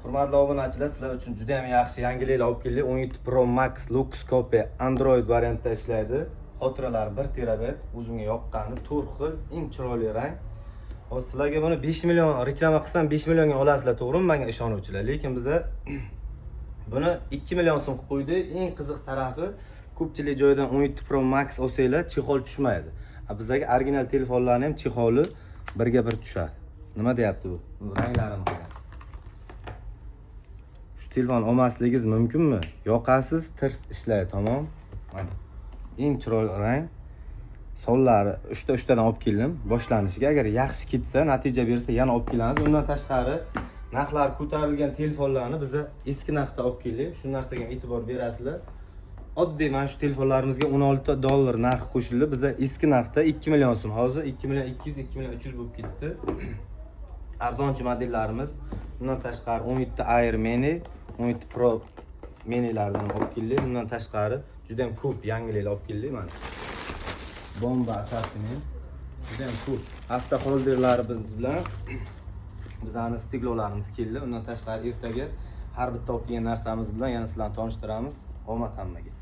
Hurmatli obunachilar, sizlar uchun juda ham yaxshi yangiliklar olib keldik. 17 Pro Max Lux Coupe Android variantda ishlaydi. Xotiralari 1 terabayt, o'zimga yoqqani to'rt xil, eng chiroyli rang. Hozir sizlarga buni 5 million reklama qilsam, 5 millionga olasizlar, to'g'rimi, menga ishonuvchilar? Lekin biza buni 2 million so'm qilib qo'ydik. Eng qiziq tarafi, ko'pchilik joydan 17 Pro Max olsanglar, чехол tushmaydi. A bizlarga original telefonlarni ham чехол i birga bir tushadi. Nima deyapti bu? Ranglarini qarang. Shu telefon olmasligingiz mumkinmi? Yoqasiz, tirs ishlaydi, tamom. Mana. Eng chiroyli rang. Sonlari uchta, uchtadan olib keldim boshlanishiga. Agar yaxshi ketsa, natija bersa, yana olib kelamiz. Undan tashqari, narxlari ko'tarilgan telefonlarni biza eski narxda olib keldik. Shu narsaga ham e'tibor berasizlar. Oddiy mana shu telefonlarimizga 16 dollar narx qo'shildi. Biza eski narxda 2 million so'm. Hozir 2 million 200, 2 million 300 bo'lib ketdi. Arzonchi modellarimiz. Undan tashqari, 17 Air Mini, 17 Pro Minilardan olib keldik. Undan tashqari, juda ham ko'p yangiliklar olib keldik mana. Bomba assortiment. Juda ham ko'p. Avtoholderlarimiz bilan bizani стекло larimiz keldi. Undan tashqari, ertaga har bitta olib kelgan narsamiz bilan yana sizlarni tanishtiramiz. Omad hammaga.